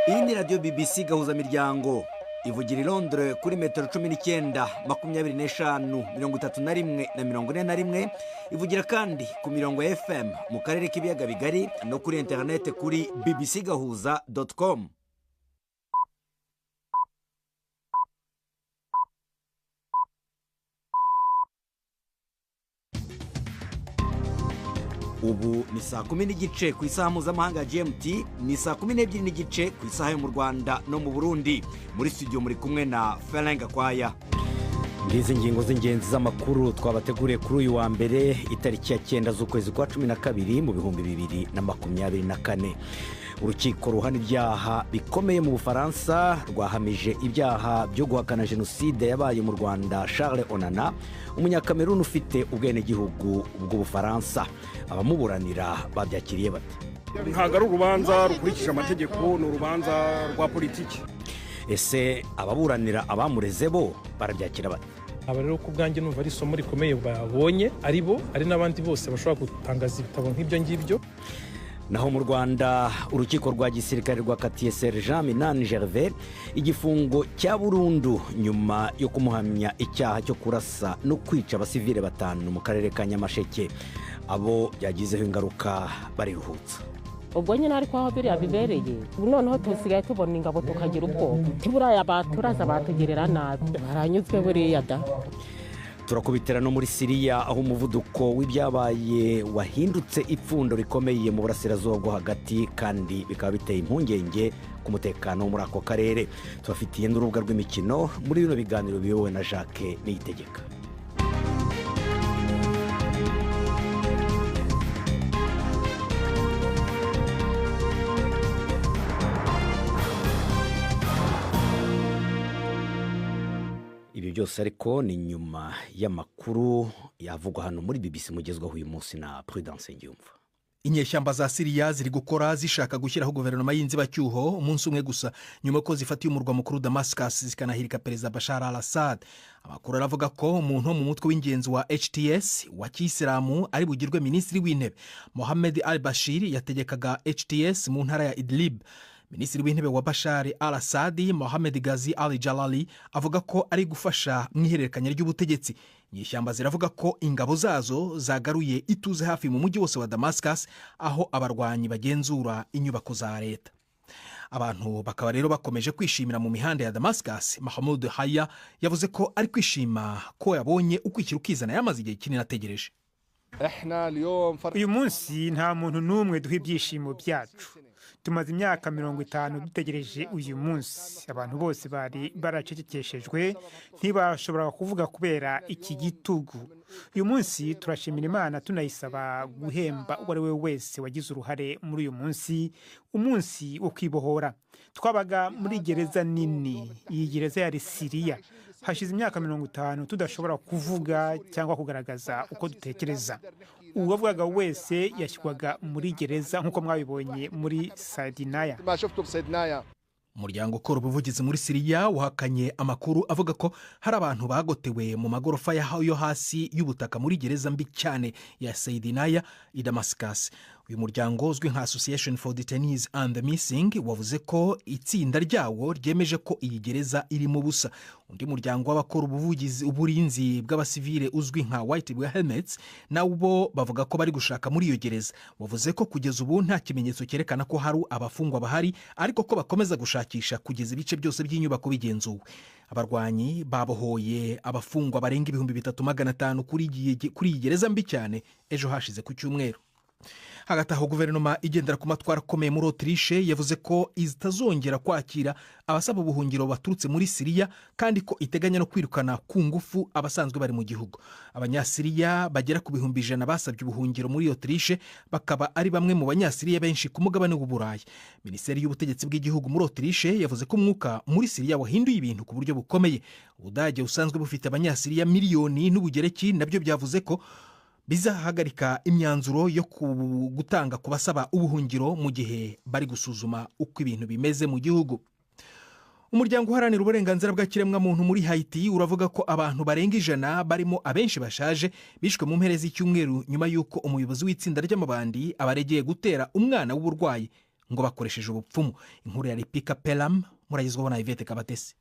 Iyi ni radiyo BBC Gahuzamiryango, ivugira i Londres kuri metero 19, 25, 31 na 41. Ivugira kandi ku mirongo ya FM mu karere k'ibiyaga bigari no kuri interineti kuri bbcgahuza.com. Ubu ni 10:15 ku isaha mpuzamahanga ya GMT, ni 12:30 ku isaha yo mu Rwanda no mu Burundi. Muri studio muri kumwe na Ferenga Kwaya. Ngizi ngingo z'ingenzi z'amakuru twabateguriye kuri uyu wa mbere, itariki ya 9 z'ukwezi kwa 12 mu 2024. Urukiko ruhana ibyaha bikomeye mu Bufaransa rwahamije ibyaha byo guhakana jenoside yabaye mu Rwanda Charles Onana, umunyakameruni ufite ubwenegihugu bw'Ubufaransa. Abamuburanira babyakiriye bate? Ntabwo ari urubanza rukurikije amategeko, ni urubanza rwa politiki. Ese ababuranira abamureze bo barabyakira bate? Aba rero ku bwanjye numva ari isomo rikomeye babonye, ari bo ari n'abandi bose bashobora gutangaza ibitabo nk'ibyo ngibyo. Naho mu Rwanda, urukiko rwa gisirikare rwakatiye Sergent Minani Gervais igifungo cya burundu nyuma yo kumuhamya icyaha cyo kurasa no kwica abasivile 5 mu karere ka Nyamasheke. Abo byagizeho ingaruka bariruhutsa. Ubwo nyine ariko aho biriya bibereye, noneho tusigaye tubona ingabo tukagira ubwoba, buriya baturaza batugerera nabi, baranyuzwe buriya da. Turakubitira no muri Siriya, aho umuvuduko w'ibyabaye wahindutse ipfundo rikomeye mu burasirazuba bwo hagati, kandi bikaba biteye impungenge ku mutekano muri ako karere. Tubafitiye n'urubuga rw'imikino muri bino biganiro biyobowe na Jacques Niyitegeka. Ibi byose ariko ni nyuma y'amakuru yavugwa hano muri BBC mugezwaho uyu munsi na Prudence Ngiyumva. Inyeshyamba za Siriya ziri gukora zishaka gushyiraho guverinoma y'inzibacyuho umunsi umwe gusa nyuma ko zifatiye umurwa mukuru Damascus zikanahirika Perezida Bashar al-Assad. Amakuru aravuga ko umuntu wo mu mutwe w'ingenzi wa HTS wa Kisilamu ari bugirwe minisitiri w'intebe. Mohamed al-Bashir yategekaga HTS mu ntara ya Idlib. Minisitiri w'intebe wa Bashar al-Assad Mohamed Ghazi al-Jalali avuga ko ari gufasha mu ihererekanya ry'ubutegetsi. Inyeshyamba ziravuga ko ingabo zazo zagaruye ituze hafi mu mujyi wose wa Damascus, aho abarwanyi bagenzura inyubako za leta. Abantu bakaba rero bakomeje kwishimira mu mihanda ya Damascus. Mahmoud Haya yavuze ko ari kwishima ko yabonye ukwishyira ukizana yamaze igihe kinini ategereje. Uyu munsi nta muntu n'umwe duha ibyishimo byacu. Tumaze imyaka 50 dutegereje uyu munsi. Abantu bose bari baracecekeshejwe, ntibashoboraga kuvuga kubera iki gitugu. Uyu munsi turashimira Imana, tunayisaba guhemba uwo ari we wese wagize uruhare muri uyu munsi, umunsi wo kwibohora. Twabaga muri gereza nini, iyi gereza yari Siriya. Hashize imyaka 50 tudashobora kuvuga cyangwa kugaragaza uko dutekereza. Uwavugaga wese yashyirwaga muri gereza nk'uko mwabibonye muri Saidinaya. Umuryango ukora ubuvugizi muri Siriya wahakanye amakuru avuga ko hari abantu bagotewe mu magorofa yo hasi y'ubutaka muri gereza mbi cyane ya Saidinaya i Damascus. Uyu muryango uzwi nka Association for Detainees and the Missing wavuze ko itsinda ryawo ryemeje ko iyi gereza irimo ubusa. Undi muryango w'abakora ubuvugizi uburinzi bw'abasivile uzwi nka White Helmets nabo bavuga ko bari gushaka muri iyo gereza. Wavuze ko kugeza ubu nta kimenyetso cyerekana ko hari abafungwa bahari, ariko ko bakomeza gushakisha kugeza ibice byose by'inyubako bigenzuwe. Abarwanyi babohoye abafungwa barenga 3500 kuri iyi gereza mbi cyane ejo hashize ku cyumweru. Hagati aho, guverinoma igendera ku matwara akomeye muri Autriche yavuze ko itazongera kwakira abasaba ubuhungiro baturutse muri Siriya, kandi ko iteganya no kwirukana ku ngufu abasanzwe bari mu gihugu. Abanyasiriya bagera ku 100,000 basabye ubuhungiro muri Autriche, bakaba ari bamwe mu banyasiriya benshi ku mugabane w'Uburayi. Minisiteri y'ubutegetsi bw'igihugu muri Autriche yavuze ko umwuka muri Siriya wahinduye ibintu ku buryo bukomeye. Ubudage busanzwe bufite abanyasiriya miliyoni n'Ubugereki nabyo byavuze ko bizahagarika imyanzuro yo gutanga ku basaba ubuhungiro mu gihe bari gusuzuma uko ibintu bimeze mu gihugu. Umuryango uharanira uburenganzira bwa kiremwamuntu muri Haiti uravuga ko abantu barenga 100 barimo abenshi bashaje bishwe mu mpera z'icyumweru nyuma y'uko umuyobozi w'itsinda ry'amabandi abaregeye gutera umwana w'uburwayi Ngo bakoresheje ubupfumu. Inkuru ya Repika Pelam muragezwaho na Yvette Kabatesi.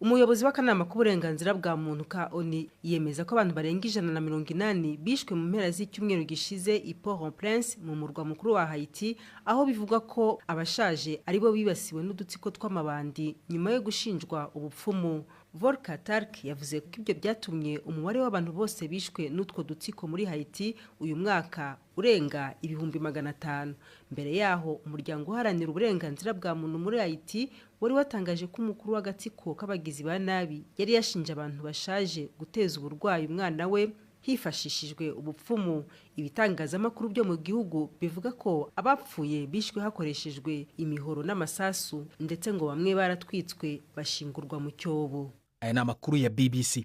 Umuyobozi w'akanama k'uburenganzira bwa muntu ka ONU yemeza ko abantu barenga 180 bishwe mu mpera z'icyumweru gishize i Port-au-Prince, mu murwa mukuru wa Haiti, aho bivugwa ko abashaje aribo bibasiwe n'udutsiko tw'amabandi nyuma yo gushinjwa ubupfumu. Volker Turk yavuze ko ibyo byatumye umubare w'abantu bose bishwe n'utwo dutsiko muri Haiti uyu mwaka urenga 500,000. Mbere yaho, umuryango uharanira uburenganzira bwa muntu muri Haiti wari watangaje ko umukuru w'agatsiko k'abagizi ba nabi yari yashinje abantu bashaje guteza uburwayi umwana we hifashishijwe ubupfumu. Ibitangazamakuru byo mu gihugu bivuga ko abapfuye bishwe hakoreshejwe imihoro n'amasasu, ndetse ngo bamwe baratwitswe bashingurwa mu cyobo. Aya ni amakuru ya BBC.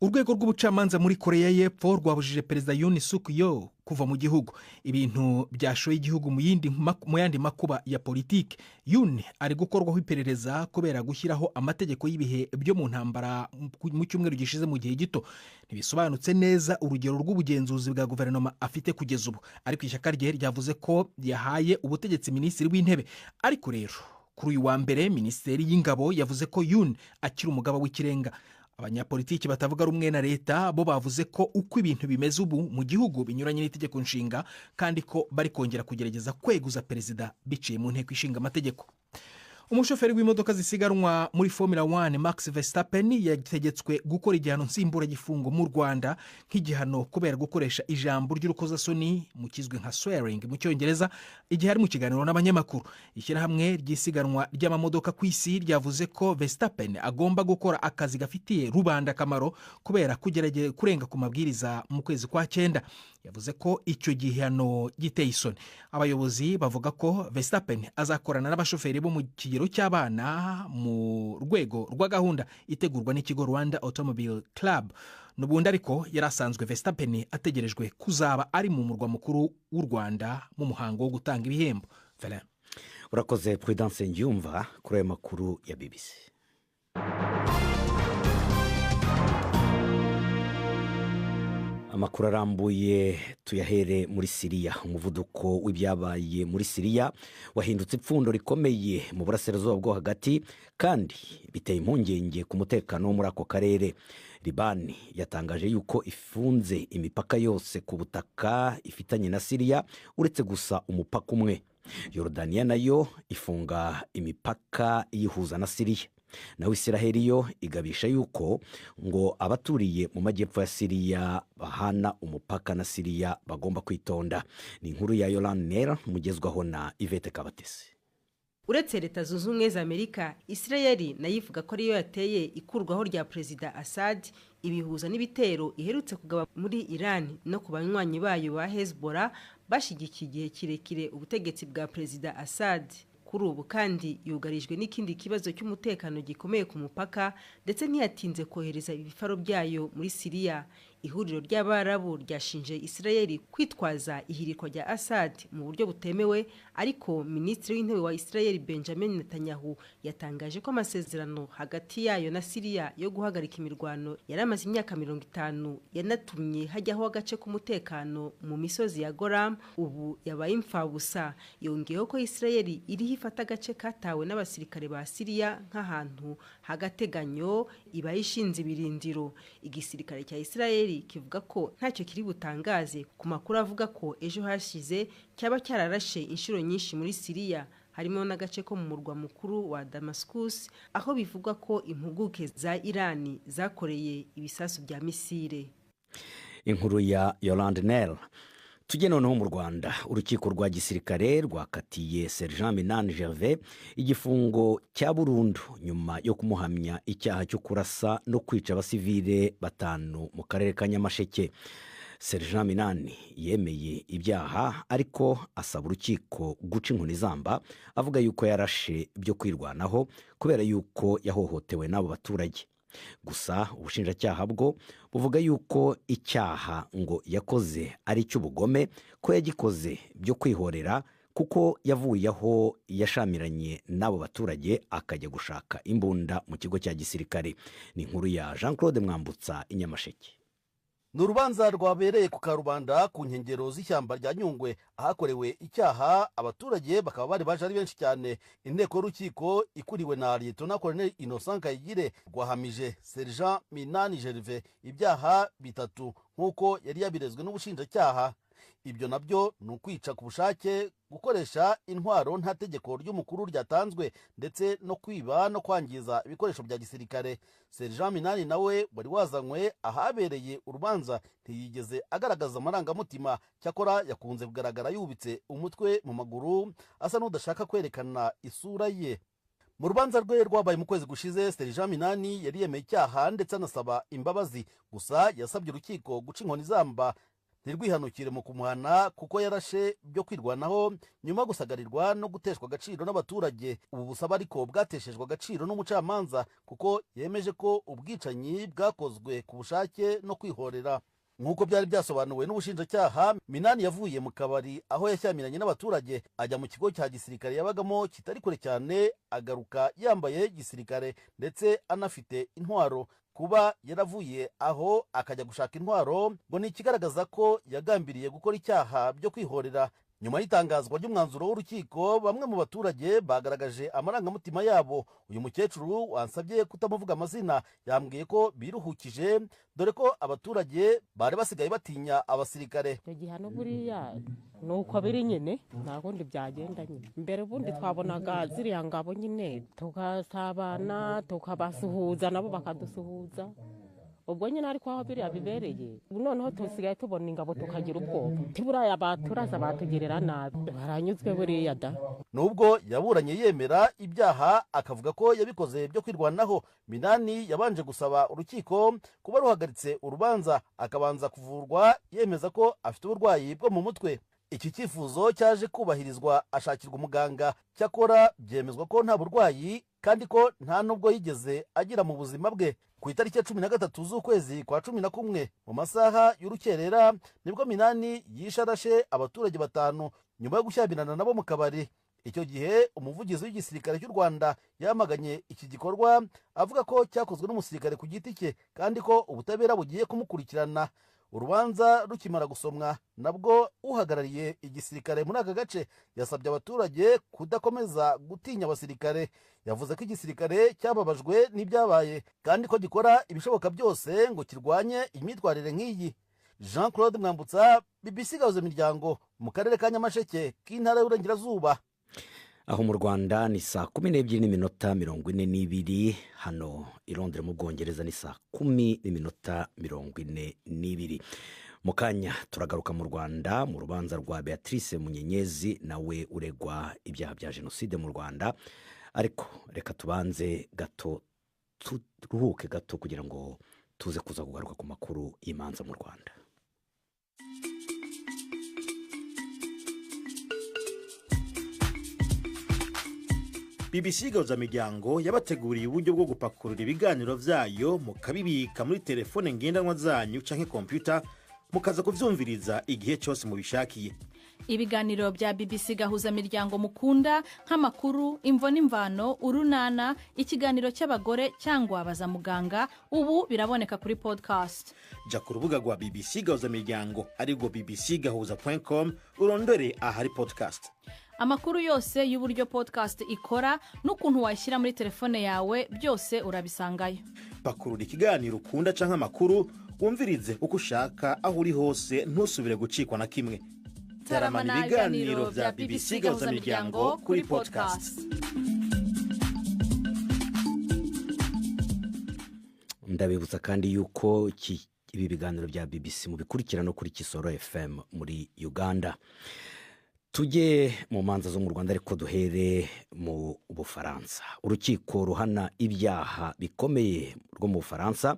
Urwego rw'ubucamanza muri Koreya y'Epfo rwabujije Perezida Yoon Suk Yeol kuva mu gihugu, ibintu byashoye igihugu mu yandi makuba ya politiki. Yoon ari gukorwaho iperereza kubera gushyiraho amategeko y'ibihe byo mu ntambara mu cyumweru gishize mu gihe gito. Ntibisobanutse neza urugero rw'ubugenzuzi bwa guverinoma afite kugeza ubu, ariko ishyaka rye ryavuze ko yahaye ubutegetsi minisitiri w'intebe. Ariko rero kuri uyu wa mbere, Minisiteri y'Ingabo yavuze ko Yoon akiri umugaba w'ikirenga. Abanyapolitiki batavuga rumwe na leta bo bavuze ko uko ibintu bimeze ubu mu gihugu binyuranye n'itegeko nshinga, kandi ko bari kongera kugerageza kweguza perezida biciye mu nteko ishinga amategeko. Umushoferi w'imodoka zisiganwa muri Formula 1, Max Verstappen, yategetswe gukora igihano nsimburagifungo mu Rwanda nk'igihano kubera gukoresha ijambo ry'urukozasoni mu kizwi nka swearing mu Cyongereza igihe ari mu kiganiro n'abanyamakuru. Ishyirahamwe ry'isiganwa ry'amamodoka ku isi ryavuze ko Verstappen agomba gukora akazi gafitiye rubanda akamaro kubera kurenga ku mabwiriza mu kwezi kwa cyenda. Yavuze ko icyo gihano giteye isoni. Abayobozi bavuga ko Verstappen azakorana n'abashoferi bo mu kigero cy'abana mu rwego rwa gahunda itegurwa n'ikigo Rwanda Automobile Club. N'ubundi ariko yari asanzwe Verstappen ategerejwe kuzaba ari mu murwa mukuru w'u Rwanda mu muhango wo gutanga ibihembo. Felin. Urakoze, Prudence Ngiyumva, kuri ayo makuru ya BBC. Amakuru arambuye tuyahere muri Siriya. Umuvuduko w'ibyabaye muri Siriya wahindutse ipfundo rikomeye mu Burasirazuba bwo Hagati, kandi biteye impungenge ku mutekano wo muri ako karere. Libani yatangaje yuko ifunze imipaka yose ku butaka ifitanye na Siriya, uretse gusa umupaka umwe. Yorodaniya nayo ifunga imipaka iyihuza na Siriya. Naho Isiraheli yo igabisha yuko ngo abaturiye mu majyepfo ya Siriya bahana umupaka na Siriya bagomba kwitonda. Ni inkuru ya Yolande Nera mugezwaho na Yvette Kabatesi. Uretse Leta Zunze Ubumwe za Amerika, Isirayeli nayo ivuga ko ariyo yateye ikurwaho rya Perezida Assad, ibihuza n'ibitero iherutse kugaba muri Iran no ku banywanyi bayo ba Hezbollah bashyigikiye igihe kirekire ubutegetsi bwa Perezida Assad. Kuri ubu kandi yugarijwe n'ikindi kibazo cy'umutekano gikomeye ku mupaka, ndetse ntiyatinze kohereza ibifaro byayo muri Siriya. Ihuriro ry'Abarabu ryashinje Isirayeli kwitwaza ihirikwa rya Assad mu buryo butemewe, ariko Minisitiri w'Intebe wa Isirayeli Benjamin Netanyahu yatangaje ko amasezerano hagati yayo na Siriya yo guhagarika imirwano yari amaze imyaka 50, yanatumye hajyaho agace k'umutekano mu misozi ya Golan, ubu yabaye imfabusa. Yongeyeho ko Isirayeli iriho ifata agace katawe n'abasirikare ba Siriya nk'ahantu h'agateganyo ibaye ishinze ibirindiro. Igisirikare cya Isirayeli kivuga ko ntacyo kiri butangaze ku makuru avuga ko ejo hashize cyaba cyararashe inshuro nyinshi muri Siriya, harimo n'agace ko mu murwa mukuru wa Damascus, aho bivugwa ko impuguke za Irani zakoreye ibisasu bya misile. Inkuru ya Yolande Nel. Tujye noneho mu Rwanda. Urukiko rwa gisirikare rwakatiye Sergent Minani Gervais igifungo cya burundu nyuma yo kumuhamya icyaha cyo kurasa no kwica abasivile batanu mu karere ka Nyamasheke. Sergent Minani yemeye ibyaha, ariko asaba urukiko guca inkoni zamba, avuga yuko yarashe byo kwirwanaho kubera yuko yahohotewe n'abo baturage. Gusa ubushinjacyaha bwo buvuga yuko icyaha ngo yakoze ari icy'ubugome, ko yagikoze byo kwihorera kuko yavuye aho yashamiranye n'abo baturage akajya gushaka imbunda mu kigo cya gisirikare. Ni inkuru ya Jean Claude Mwambutsa i Nyamasheke. Ni urubanza rwabereye ku Karubanda, ku nkengero z'ishyamba rya Nyungwe, ahakorewe icyaha. Abaturage bakaba bari baje ari benshi cyane. Inteko y'urukiko ikuriwe na Liyetona Koloneli Innocent Kayigire rwahamije Sergent Minani Gervais ibyaha bitatu nk'uko yari yabirezwe n'ubushinjacyaha. Ibyo nabyo ni ukwica ku bushake, gukoresha intwaro nta tegeko ry'umukuru ryatanzwe, ndetse no kwiba no kwangiza ibikoresho bya gisirikare. Sergent Minani nawe wari wazanywe ahabereye urubanza ntiyigeze agaragaza amarangamutima. Cyakora yakunze kugaragara yubitse umutwe mu maguru, asa n'udashaka kwerekana isura ye. Mu rubanza rwe rwabaye mu kwezi gushize, Sergent Minani yari yemeye icyaha ndetse anasaba imbabazi. Gusa yasabye urukiko guca inkoni zamba, ntirwihanukire mu kumuhana, kuko yarashe byo kwirwanaho nyuma yo gusagarirwa no guteshwa agaciro n'abaturage. Ubu busabe ariko bwateshejwe agaciro n'umucamanza, kuko yemeje ko ubwicanyi bwakozwe ku bushake no kwihorera nk'uko byari byasobanuwe n'ubushinjacyaha. Minani yavuye mu kabari aho yashyamiranye n'abaturage, ajya mu kigo cya gisirikare yabagamo kitari kure cyane, agaruka yambaye gisirikare ndetse anafite intwaro. Kuba yaravuye aho akajya gushaka intwaro ngo ni ikigaragaza ko yagambiriye gukora icyaha byo kwihorera. Nyuma y'itangazwa ry'umwanzuro w'urukiko, bamwe mu baturage bagaragaje amarangamutima yabo. Uyu mukecuru wansabye kutamuvuga amazina yambwiye ko biruhukije, dore ko abaturage bari basigaye batinya abasirikare. Icyo gihano buriya ni uko biri nyine, nta kundi byagenda nyine. Mbere ubundi twabonaga ziriya ngabo nyine tugasabana, tukabasuhuza, nabo bakadusuhuza. Ubwo nyine ariko aho biriya bibereye, noneho tusigaye tubona ingabo tukagira ubwoba, buriya baturaza batugirira nabi. Baranyuzwe buriya da. Nubwo yaburanye yemera ibyaha, akavuga ko yabikoze byo kwirwanaho, Minani yabanje gusaba urukiko kuba ruhagaritse urubanza akabanza kuvurwa, yemeza ko afite uburwayi bwo mu mutwe. Iki cyifuzo cyaje kubahirizwa, ashakirwa umuganga. Cyakora byemezwa ko nta burwayi kandi ko nta nubwo yigeze agira mu buzima bwe. Ku itariki ya 13 z'ukwezi kwa 11 mu masaha y'urukerera, nibwo Minani yishe arashe abaturage batanu nyuma yo gushyamirana nabo mu kabari. Icyo gihe umuvugizi w'igisirikare cy'u Rwanda yamaganye iki gikorwa, avuga ko cyakozwe n'umusirikare ku giti cye kandi ko ubutabera bugiye kumukurikirana. Urubanza rukimara gusomwa, nabwo uhagarariye igisirikare muri aka gace yasabye abaturage kudakomeza gutinya abasirikare. Yavuze ko igisirikare cyababajwe n'ibyabaye kandi ko gikora ibishoboka byose ngo kirwanye imyitwarire nk'iyi. Jean Claude Mwambutsa, BBC Gahuza Miryango, mu karere ka Nyamasheke k'intara y'Uburengerazuba. Aho mu Rwanda ni 12:42, hano i Londres mu Bwongereza ni 10:42. Mu kanya turagaruka mu Rwanda mu rubanza rwa Beatrice Munyenyezi, nawe uregwa ibyaha bya jenoside mu Rwanda. Ariko reka tubanze gato turuhuke gato kugira ngo tuze kuza kugaruka ku makuru y'imanza mu Rwanda. BBC Gahuza Miryango yabateguriye uburyo bwo gupakurura ibiganiro vyayo, mukabibika muri telefone ngendanwa zanyu canke kompyuta, mukaza kuvyumviriza igihe cyose mubishakiye. Ibiganiro bya BBC Gahuza Miryango mukunda nk'amakuru, imvo n'imvano, urunana, ikiganiro cy'abagore cyangwa baza muganga, ubu biraboneka kuri podcast. Jya ku rubuga rwa BBC Gahuza Miryango, arirwo bbcgahuza.com, urondore ahari podcast. Amakuru yose y'uburyo podcast ikora n'ukuntu wayishyira muri telefone yawe byose urabisangayo. Pakurura ikiganiro ukunda canke amakuru, wumvirize uko ushaka, aho uri hose, ntusubire gucikwa na kimwe. Taramana ibiganiro bya BBC Gahuza Miryango kuri podcast. Ndabibutsa kandi yuko ibi biganiro bya BBC mubikurikira no kuri Kisoro FM muri Uganda. Tujye mu manza zo mu Rwanda, ariko duhere mu Bufaransa. Urukiko ruhana ibyaha bikomeye rwo mu Bufaransa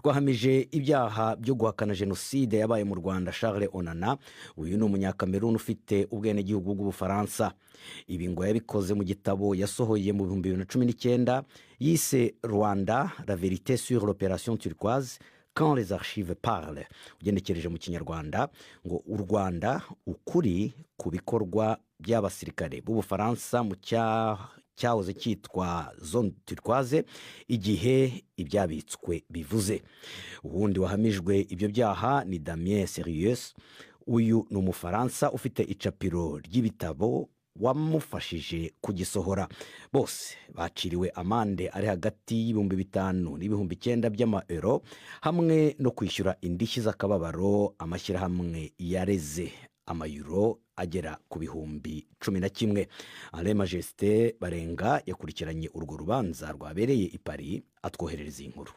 rwahamije ibyaha byo guhakana jenoside yabaye mu Rwanda Charles Onana. Uyu ni umunyakameruni ufite ubwenegihugu bw'Ubufaransa. Ibi ngo yabikoze mu gitabo yasohoye mu 2019 yise Rwanda, la vérité sur l'opération turquoise quand les archives parlent, ugenekereje mu Kinyarwanda ngo u Rwanda, ukuri ku bikorwa by'abasirikare b'Ubufaransa mu cyahoze cyitwa Zone Turquoise, igihe ibyabitswe bivuze. Uwundi wahamijwe ibyo byaha ni Damien Serieux. Uyu ni Umufaransa ufite icapiro ry'ibitabo wamufashije kugisohora. Bose baciriwe amande ari hagati y'5,000 n'9,000 by'amayero, hamwe no kwishyura indishyi z'akababaro amashyirahamwe yareze, amayuro agera ku 11,000. Alain Majesté Barenga yakurikiranye urwo rubanza rwabereye i Paris, atwoherereza iyi nkuru.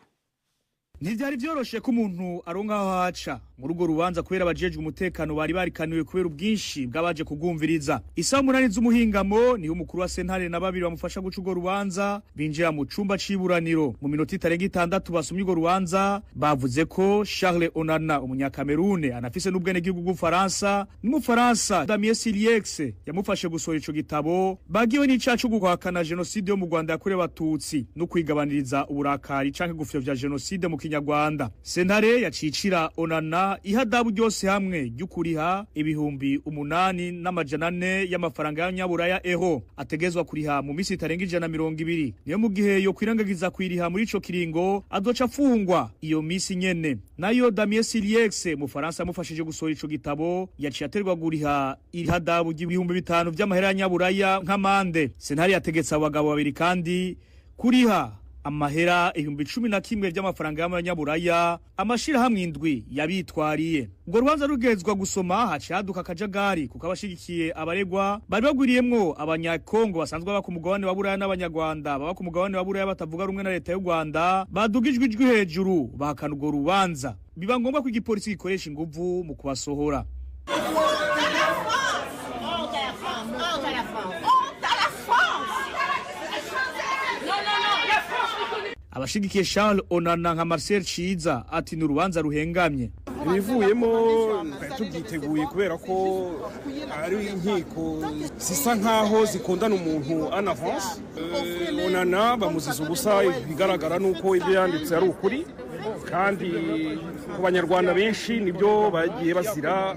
Ntibyari byoroshye ko umuntu aronka aho haca muri urwo rubanza, kubera abajejwe umutekano bari barikaniwe kubera ubwinshi bw'abaje kugumviriza. Isaha 8 z'umuhingamo niho umukuru wa sentare na babiri bamufasha guca urwo rubanza binjira mu cumba c'iburaniro. Mu minota itarenga 6 basomye urwo rubanza, bavuze ko Charles Onana, Umunyakamerune anafise n'ubwenegihugu bw'Ubufaransa, n'Umufaransa Damien Siriex yamufashe gusohora ico gitabo, bagiwe n'icaha co guhakana jenoside yo mu Rwanda yakorewe Abatutsi no kwigabaniriza uburakari canke gupfyovya jenoside mu Kinyarwanda. Sentare yacicira Onana ihadabu ryose hamwe ry'ukuriha 8,400 y'amafaranga y'Abanyaburaya, euro, ategezwa kuriha mu minsi itarenga 120. Niyo mu gihe yo kwirengagiza kwiriha muri ico kiringo, azoca afungwa iyo minsi nyene. Nayo Damien Siriex, Mufaransa amufashije gusohora ico gitabo, yaciye aterwa guriha ihadabu ry'ibihumbi 5 vy'amahera y'Abanyaburaya nk'amande. Sentare yategetse abo bagabo babiri kandi kuriha amahera 11,000 by'amafaranga y'Amanyaburaya amashirahamwe 7 yabitwariye. Ubwo rubanza rugezwa gusoma, haciye haduka akajagari, kuko abashigikiye abaregwa bari bagwiriyemwo Abanyakongo basanzwe baba ku mugabane wa Buraya n'Abanyarwanda baba ku mugabane wa Buraya batavuga rumwe na leta y'u Rwanda, badugijwe ijwi hejuru bahakana urwo rubanza. Biba ngombwa ko igipolisi gikoresha inguvu mu kubasohora. Abashigikiye Charles Onana nka Marcel Ciza ati ni urubanza ruhengamye. Ibivuyemo tubyiteguye, kubera ko ari inkiko zisa nkaho zikundana umuntu en avance. Onana bamuziza ubusa, ibigaragara nuko ibyo yanditse ari ukuri, kandi ku Banyarwanda benshi nibyo bagiye bazira.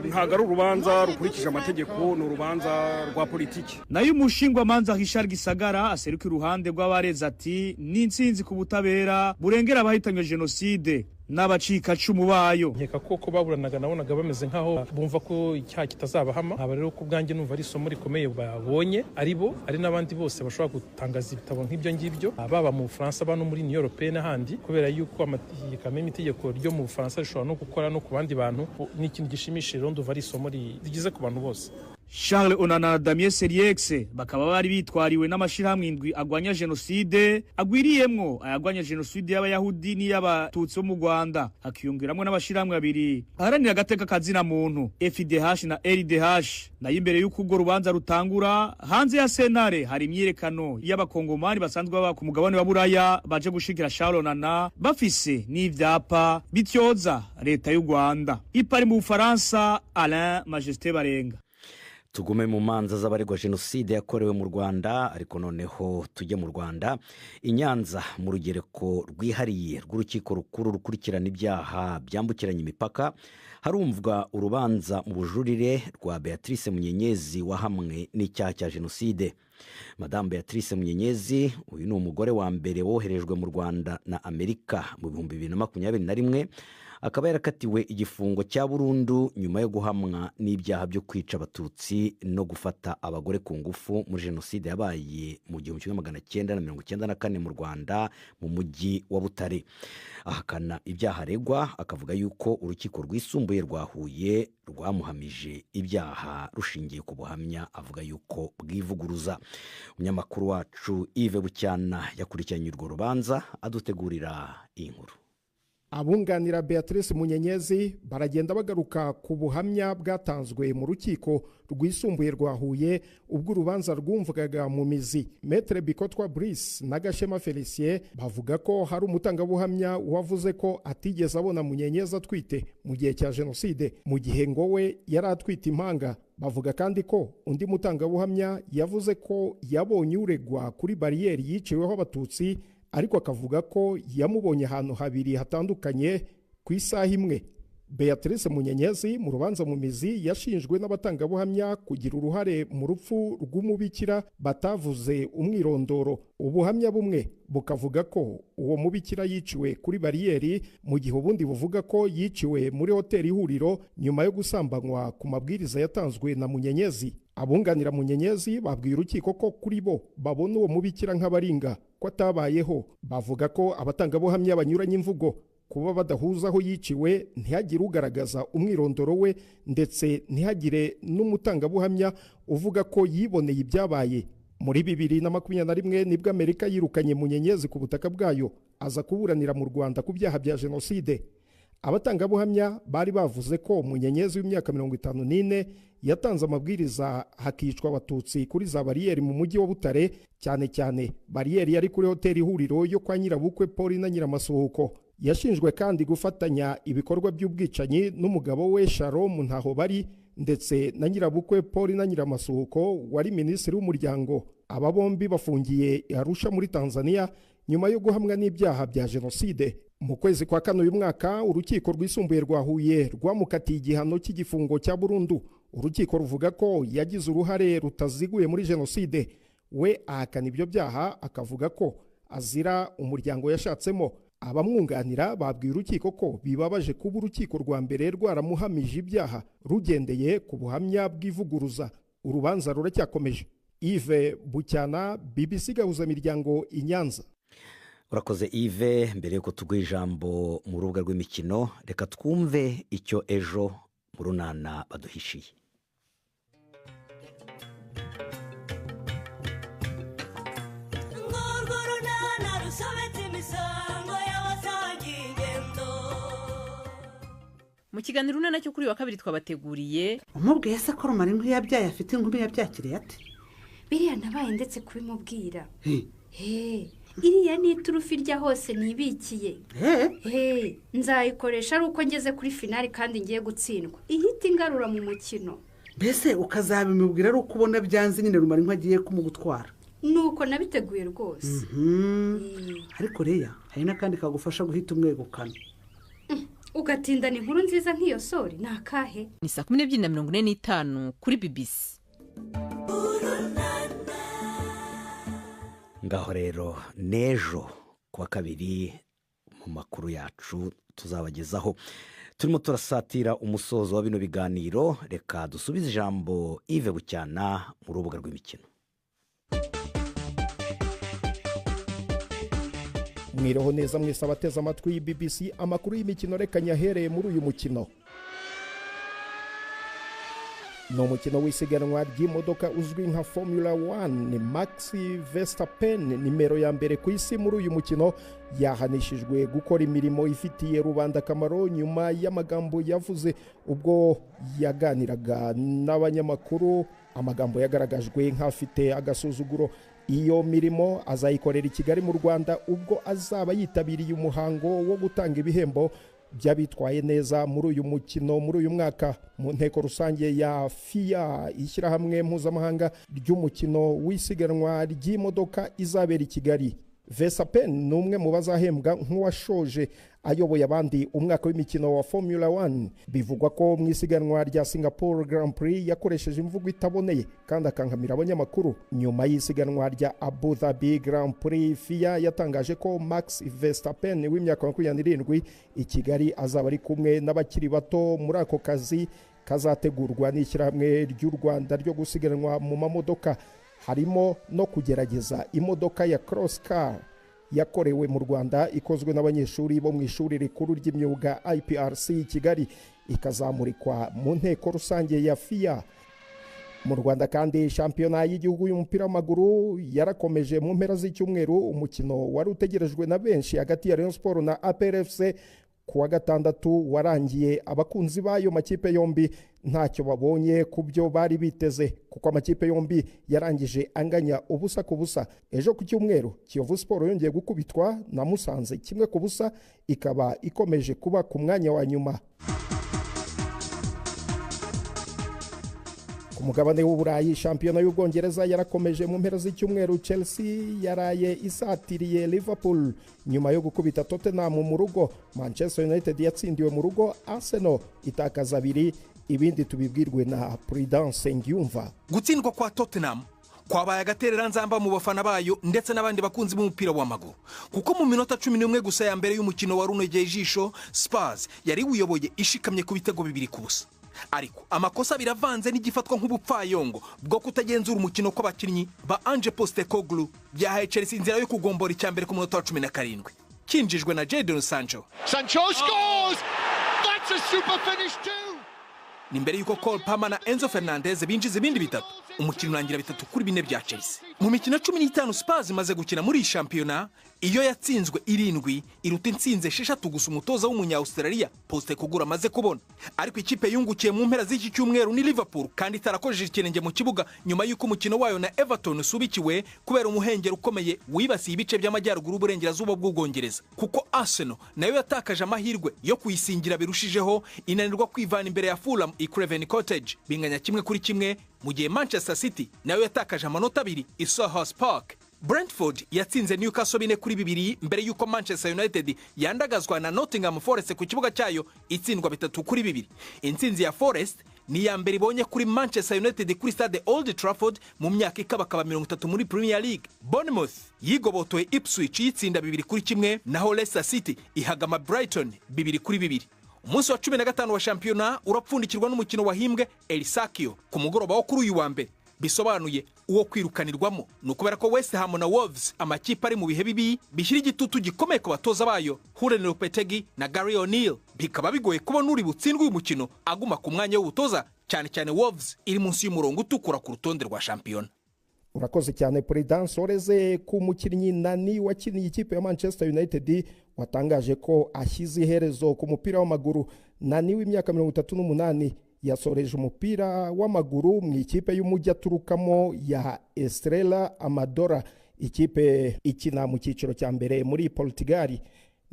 Ntabwo ari urubanza rukurikije amategeko, ni urubanza rwa politiki. Nayo umushingwamanza Richard Gisagara aseruka iruhande rw'abarezi ati ni intsinzi ku butabera burengera abahitanywe jenoside n'abacikacumu bayo. Nkeka ko ko baburanaga nabonaga bameze nkaho bumva ko icyaha kitazabahama. Aba rero ku bwanjye numva ari isomo rikomeye babonye, ari bo ari n'abandi bose bashobora gutangaza ibitabo nk'ibyo ngibyo, baba mu Bufaransa, ba no muri Union Européenne n'ahandi, kubera yuko amategeko ryo mu Bufaransa rishobora no gukora no ku bandi bantu. Ni ikintu gishimishije rero, ndumva ari isomo rigeze ku bantu bose. Charles Onana na Damien Siriex bakaba bari bitwariwe n'amashirahamwe 7 agwanya jenoside, agwiriyemwo ayagwanya jenoside y'Abayahudi n'iy'Abatutsi bo mu Rwanda, hakiyongeramwo n'amashirahamwe 2 aharanira agateka kazina muntu, FIDH na LDH. Nayo imbere y'uko urwo rubanza rutangura, hanze ya sentare hari imyiyerekano y'Abakongomani basanzwe baba ku mugabane wa Buraya baje gushigikira Charles Onana, bafise n'ivyapa bityoza leta y'u Rwanda. Ipari mu Bufaransa, Alain Majesté Barenga. Tugume mu manza z'abaregwa jenoside yakorewe mu Rwanda, ariko noneho tujye mu Rwanda, i Nyanza, mu rugereko rwihariye rw'urukiko rukuru rukurikirana ibyaha byambukiranya imipaka, harumvwa urubanza mu bujurire rwa Beatrice Munyenyezi wahamwe n'icyaha cya jenoside. Madamu Beatrice Munyenyezi uyu ni umugore wa mbere woherejwe mu Rwanda na Amerika mu 2021, akaba yarakatiwe igifungo cya burundu nyuma yo guhamwa n'ibyaha byo kwica Abatutsi no gufata abagore ku ngufu muri jenoside yabaye mu 1994 mu Rwanda, mu mujyi wa Butare. Ahakana ibyaha aregwa, akavuga yuko urukiko rwisumbuye rwa Huye rwamuhamije ibyaha rushingiye ku buhamya avuga yuko bwivuguruza. Umunyamakuru wacu Yves Bucyana yakurikiranye urwo rubanza, adutegurira iyi nkuru. Abunganira Beatrice Munyenyezi baragenda bagaruka ku buhamya bwatanzwe mu rukiko rwisumbuye rwa Huye ubwo urubanza rwumvugaga mu mizi. Maître Bikotwa Brice na Gashema Felicien bavuga ko hari umutangabuhamya wavuze ko atigeze abona Munyenyezi atwite mu gihe cya jenoside, mu gihe ngo we yari atwite impanga. Bavuga kandi ko undi mutangabuhamya yavuze ko yabonye uregwa kuri bariyeri yiciweho Abatutsi, ariko akavuga ko yamubonye ahantu habiri hatandukanye ku isaha imwe. Beatrice Munyenyezi mu rubanza mu mizi yashinjwe n'abatangabuhamya kugira uruhare mu rupfu rw'umubikira batavuze umwirondoro. Ubuhamya bumwe bukavuga ko uwo mubikira yiciwe kuri bariyeri, mu gihe ubundi buvuga ko yiciwe muri hoteli Ihuriro nyuma yo gusambanywa ku mabwiriza yatanzwe na Munyenyezi. Abunganira Munyenyezi babwiye urukiko ko kuri bo babona uwo mubikira nk'abaringa, ko atabayeho. Bavuga ko abatangabuhamya banyuranye imvugo, kuba badahuza aho yiciwe, ntihagire ugaragaza umwirondoro we, ndetse ntihagire n'umutangabuhamya uvuga ko yiboneye ibyabaye. Muri 2021 nibwo Amerika yirukanye Munyenyezi ku butaka bwayo, aza kuburanira mu Rwanda ku byaha bya jenoside. Abatangabuhamya bari bavuze ko Munyenyezi w'imyaka 54 yatanze amabwiriza hakicwa Abatutsi kuri za bariyeri mu mujyi wa Butare, cyane cyane bariyeri yari kuri hoteli Ihuriro yo kwa Nyirabukwe Paul na Nyiramasuhuko. Yashinjwe kandi gufatanya ibikorwa by'ubwicanyi n'umugabo we Sharom Ntahobari ndetse na Nyirabukwe Paul na Nyiramasuhuko wari minisitiri w'umuryango. Aba bombi bafungiye Arusha muri Tanzania nyuma yo guhamwa n'ibyaha bya jenoside. Mu kwezi kwa kane uyu mwaka, urukiko rwisumbuye rwa Huye rwamukatiye igihano cy'igifungo cya burundu. Urukiko ruvuga ko yagize uruhare rutaziguye muri jenoside. We ahakana ibyo byaha, akavuga ko azira umuryango yashatsemo. Abamwunganira babwiye urukiko ko bibabaje kuba urukiko rwa mbere rwaramuhamije ibyaha rugendeye ku buhamya bw'ivuguruza. Urubanza ruracyakomeje. Yves Bucyana, BBC Gahuzamiryango i Nyanza. Urakoze Yves. Mbere yuko tuguha ijambo mu rubuga rw'imikino, reka twumve icyo ejo mu runana baduhishiye. Mu kiganiro Urunana cyo kuri wa kabiri twabateguriye: Umubwiye se ko Rumara inkwi yabyaye afite inkumi yabyakiriye ate? Biriya nabaye ndetse kubimubwira. Iriya ni iturufu irya hose nibikiye. Nzayikoresha ari uko ngeze kuri finali kandi ngiye gutsindwa, ihita ingarura mu mukino. Mbese ukazabimubwira ari uko ubona byanze nyine Rumara inkwi agiye kumugutwara? Nuko nabiteguye rwose. Ariko reya hari n'akandi kagufasha guhita umwegukana. Ugatindana inkuru nziza nk'iyo sori ni akahe? Ni saa 12:45 kuri BBC. Ngaho rero n'ejo kuwa kabiri mu makuru yacu tuzabagezaho. Turimo turasatira umusozo wa bino biganiro, reka dusubize ijambo Yves Bucyana mu rubuga rw'imikino. Mwiroho neza mwese abateze amatwi BBC. Amakuru y'imikino reka nyahereye muri uyu mukino. Ni umukino w'isiganwa ry'imodoka uzwi nka Formula 1. Max Verstappen, nimero ya mbere ku isi muri uyu mukino, yahanishijwe gukora imirimo ifitiye rubanda akamaro nyuma y'amagambo yavuze ubwo yaganiraga n'abanyamakuru, amagambo yagaragajwe nk'afite agasuzuguro. Iyo mirimo azayikorera i Kigali mu Rwanda ubwo azaba yitabiriye umuhango wo gutanga ibihembo by'abitwaye neza muri uyu mukino muri uyu mwaka. Mu nteko rusange ya FIA, ishyirahamwe mpuzamahanga ry'umukino w'isiganwa ry'imodoka, izabera i Kigali. Verstappen ni umwe mu bazahembwa nk'uwashoje ayoboye abandi umwaka w'imikino wa Formula 1. Bivugwa ko mu isiganwa rya Singapore Grand Prix yakoresheje imvugo itaboneye kandi akankamira abanyamakuru. Nyuma y'isiganwa rya Abu Dhabi Grand Prix, FIA yatangaje ko Max Verstappen w'imyaka 27 i Kigali azaba ari kumwe n'abakiri bato muri ako kazi kazategurwa n'ishyirahamwe ry'u Rwanda ryo gusiganwa mu mamodoka, harimo no kugerageza imodoka ya Cross Car yakorewe mu Rwanda ikozwe n'abanyeshuri bo mu ishuri rikuru ry'imyuga IPRC i Kigali, ikazamurikwa mu nteko rusange ya FIA. Mu Rwanda kandi, shampiyona y'igihugu y'umupira w'amaguru yarakomeje mu mpera z'icyumweru. Umukino wari utegerejwe na benshi hagati ya Rayon Sports na APR FC kuwa gatandatu warangiye abakunzi b'ayo makipe yombi ntacyo babonye ku byo bari biteze, kuko amakipe yombi yarangije anganya 0-0. Ejo ku cyumweru Kiyovu Sport yongeye gukubitwa na Musanze 1-0, ikaba ikomeje kuba ku mwanya wa nyuma. Ku mugabane w'Uburayi, shampiyona y'Ubwongereza yarakomeje mu mpera z'icyumweru. Chelsea yaraye isatiriye Liverpool nyuma yo gukubita Tottenham mu rugo. Manchester United yatsindiwe mu rugo, Arsenal itakaza 2. Ibindi tubibwirwe na Prudence Ngiyumva. Gutsindwa kwa Tottenham kwabaye agatereranzamba mu bafana bayo ndetse n'abandi bakunzi b'umupira w'amaguru, kuko mu minota 11 gusa ya mbere y'umukino wari unogeye ijisho, Spurs yari uyoboye ishikamye ku bitego 2-0. Ariko amakosa biravanze n'igifatwa nk'ubupfayongo bwo kutagenzura umukino kw'abakinnyi ba Ange Postecoglou byahaye Chelsea inzira yo kugombora icya mbere ku munota wa 17 kinjijwe na Jadon Sancho. Sancho scores! That's a super finish too! Ni mbere y'uko Cole Palmer na Enzo Fernandez binjiza ibindi 3, umukino urangira 3-4 bya Chelsea. Mu mikino 15 Spurs imaze gukina muri iyi shampiyona, iyo yatsinzwe 7 iruta intsinze 6 gusa umutoza w'umunya-Australia Postecoglou amaze kubona. Ariko ikipe yungukiye mu mpera z'iki cyumweru ni Liverpool, kandi itarakojeje ikirenge mu kibuga nyuma y'uko umukino wayo na Everton usubikiwe kubera umuhengeri ukomeye wibasiye ibice by'amajyaruguru y'uburengerazuba bw'Ubwongereza, kuko Arsenal nayo yatakaje amahirwe yo kuyisingira birushijeho, inanirwa kwivana imbere ya Fulham i Craven Cottage binganya 1-1, mu gihe Manchester City nayo yatakaje amanota 2 i Selhurst Park. Brentford yatsinze Newcastle 4-2 mbere y'uko Manchester United yandagazwa na Nottingham Forest ku kibuga cyayo itsindwa 3-2. Intsinzi ya Forest ni iya mbere ibonye kuri Manchester United kuri stade Old Trafford mu myaka ikabakaba 30 muri Premier League. Bournemouth yigobotoye Ipswich yitsinda 2-1, naho Leicester City ihagama Brighton 2-2. Umunsi wa 15 wa shampiyona urapfundikirwa n'umukino wahimbwe El Sakio ku mugoroba wo kuri uyu wa mbere, bisobanuye uwo kwirukanirwamo. Ni ukubera ko West Ham na Wolves, amakipe ari mu bihe bibi, bishyira igitutu gikomeye ku batoza bayo Julen Lopetegui na Gary O'Neil, bikaba bigoye kubona uri butsindwe uyu mukino aguma ku mwanya w'ubutoza, cyane cyane Wolves iri munsi y'umurongo utukura ku rutonde rwa shampiyona. Urakoze cyane Prudence. Oreze ku mukinnyi Nani wakiniye ikipe ya Manchester United watangaje ko ashyize iherezo ku mupira w'amaguru. Nani w'imyaka 38 yasoreje umupira w'amaguru mu ikipe y'umujyi aturukamo ya Estrela Amadora, ikipe ikina mu cyiciro cya mbere muri Portugal.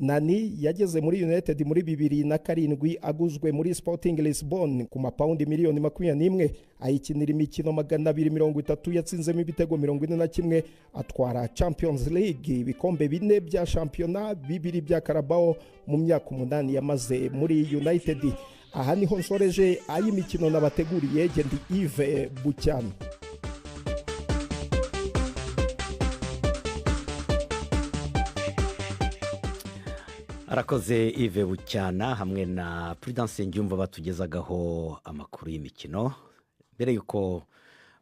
Nani yageze muri United muri 2007 aguzwe muri Sporting Lisbon ku mapawundi miliyoni 21, ayikinira imikino 230, yatsinzemo ibitego 41, atwara Champions League, ibikombe 4 bya shampiyona, 2 bya Carabao mu myaka 8 yamaze muri United. Aha niho nsoreje ay'imikino nabateguriye. Gendi Yves Bucyana. Arakoze Yves Bucyana hamwe na Prudence Ngiyumva batugezagaho amakuru y'imikino. Mbere yuko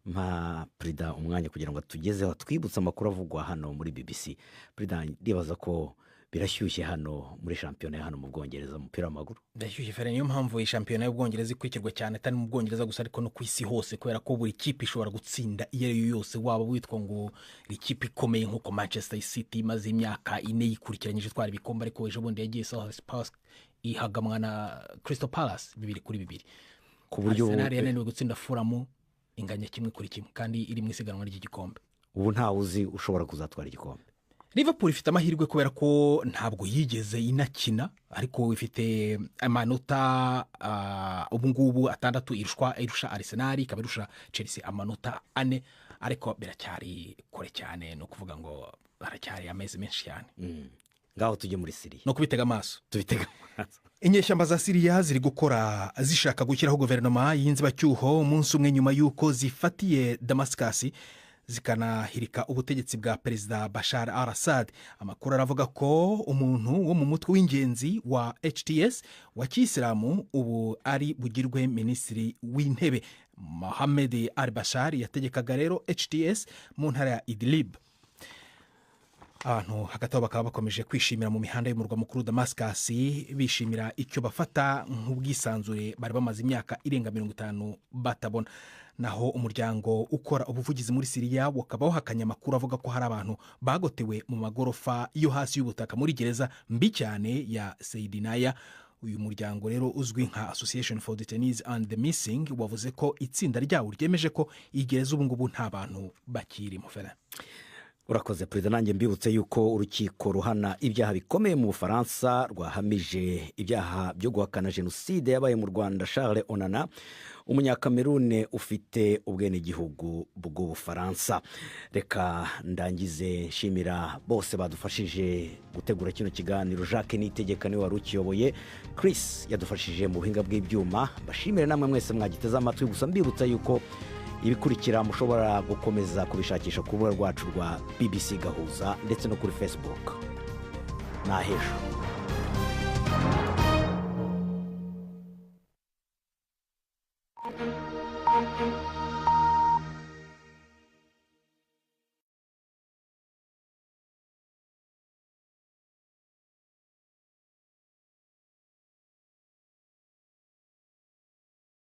mpa Prida umwanya kugira ngo atugezeho twibutse amakuru avugwa hano muri BBC, Prida, ndibaza ko birashyushye hano muri shampiyona ya hano mu Bwongereza umupira w'amaguru. Birashyushye fere, niyo mpamvu iyi shampiyona y'Ubwongereza ikurikirwa cyane atari mu Bwongereza gusa ariko no ku isi hose, kubera ko buri kipe ishobora gutsinda iyo ari yo yose, waba witwa ngo ikipe ikomeye nk'uko Manchester City imaze imyaka 4 yikurikiranyije itwara ibikombe, ariko ejo bundi yagiye Selhurst Park ihagamwa na Crystal Palace 2-2, ku buryo Arsenal yananiwe gutsinda Fulham inganya 1-1 kandi iri mu isiganwa ry'igikombe. Ubu ntawe uzi ushobora kuzatwara igikombe. Liverpool ifite amahirwe kubera ko ntabwo yigeze inakina, ariko ifite amanota ubu ngubu 6 irusha Arsenal, ikaba irusha Chelsea amanota 4, ariko biracyari kure cyane, no kuvuga ngo baracyari amezi menshi cyane. Ngaho tujye muri Syria no kubitega amaso. Tubitega amaso. Inyeshyamba za Syria ziri gukora zishaka gushyiraho guverinoma y'inzibacyuho umunsi umwe nyuma y'uko zifatiye Damascus zikanahirika ubutegetsi bwa Perezida Bashar al-Assad. Amakuru aravuga ko umuntu wo mu mutwe w'ingenzi wa HTS wa Kisilamu ubu ari bugirwe minisitiri w'intebe. Mohamed al-Bashar yategekaga rero HTS mu ntara ya Idlib. Abantu hagati aho bakaba bakomeje kwishimira mu mihanda y'umurwa mukuru Damascus, bishimira icyo bafata nk'ubwisanzure bari bamaze imyaka irenga 50 batabona. Naho umuryango ukora ubuvugizi muri Syria wakaba wahakanye amakuru avuga ko hari abantu bagotewe mu magorofa yo hasi y'ubutaka muri gereza mbi cyane ya Seydinaya. Uyu muryango rero uzwi nka Association for Detainees and the Missing wavuze ko itsinda ryawo ryemeje ko iyi gereza ubu ngubu nta bantu bakirimo. Urakoze Perezida. Nanjye mbibutse yuko urukiko ruhana ibyaha bikomeye mu Bufaransa rwahamije ibyaha byo guhakana jenoside yabaye mu Rwanda Charles Onana Umunyakamerune ufite ubwenegihugu bw'Ubufaransa. Reka ndangize nshimira bose badufashije gutegura kino kiganiro. Jacques Niyitegeka niwe wari ukiyoboye, Chris yadufashije mu buhinga bw'ibyuma. Bashimire namwe mwese mwagiteze amatwi. Gusa mbibutsa yuko ibikurikira mushobora gukomeza kubishakisha ku rubuga rwacu rwa BBC Gahuza ndetse no kuri Facebook. Ni ahejo.